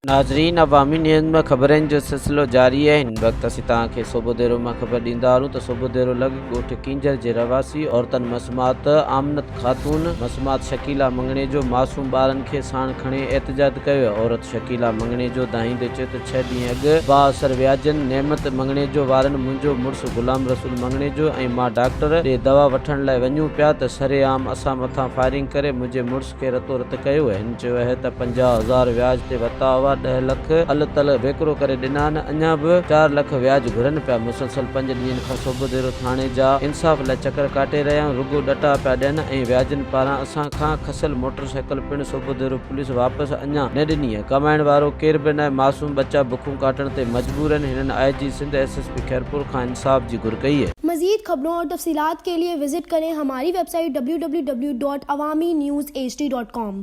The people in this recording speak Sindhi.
ناظرين عوامي نيوز ۾ خبرن جو سلسلو جاري آهي هن وقت اسين توهان کي صوبوديرو مان خبر ڏيندا هلون ته صوبوديرو لڳ ڳوٺ ڪينجهر جي رهواسي عورتن مسمات آمنت خاتون، مسمات شڪيلا مڱڻيجو معصوم ٻارن کي ساڻ کڻي احتجاج ڪيو عورت شڪيلا مڱڻيجو دانهيندي چيو ته ڇهه ڏينهن اڳ بااثر وياجن نعمت مڱڻيجو وارن منهنجو مڙس غلام رسول مڱڻيجو ۽ مان ڊاڪٽر ڏي دوا وٺڻ لاء وڃون پيا ته سرعام اسان مٿان فائرنگ ڪري منهنجي مڙس کي رتو رت ڪيو. هن چيو اهي ته 50 هزار وياج تي ورتا هئا، ڏهه لک ال تل ويڪرو ڪري ڏنا آهن، اڃا به چار لک وياج گهرن پيا. مسلسل پنج ڏينهن کان صوڀوديرو ٿاڻي جا انصاف لاء چڪر ڪاٽي رهيا آهيون، رڳو ڏٽا پيا ڏين ۽ وياجن پاران اسان کان کسيل موٽر سائيڪل پڻ صوڀوديرو پوليس واپس اڃا نه ڏني آهي. ڪمائڻ وارو ڪير به ناهي، معصوم ٻچا بکون ڪاٽڻ تي مجبور آهن. هنن I G Sindh, S S P Khairpur کان انصاف جي گهر ڪئي. مزيد خبرون اور تفصيلات ڪي ليي وزٽ ڪرين هماري web site www.awamiNewsHD.com.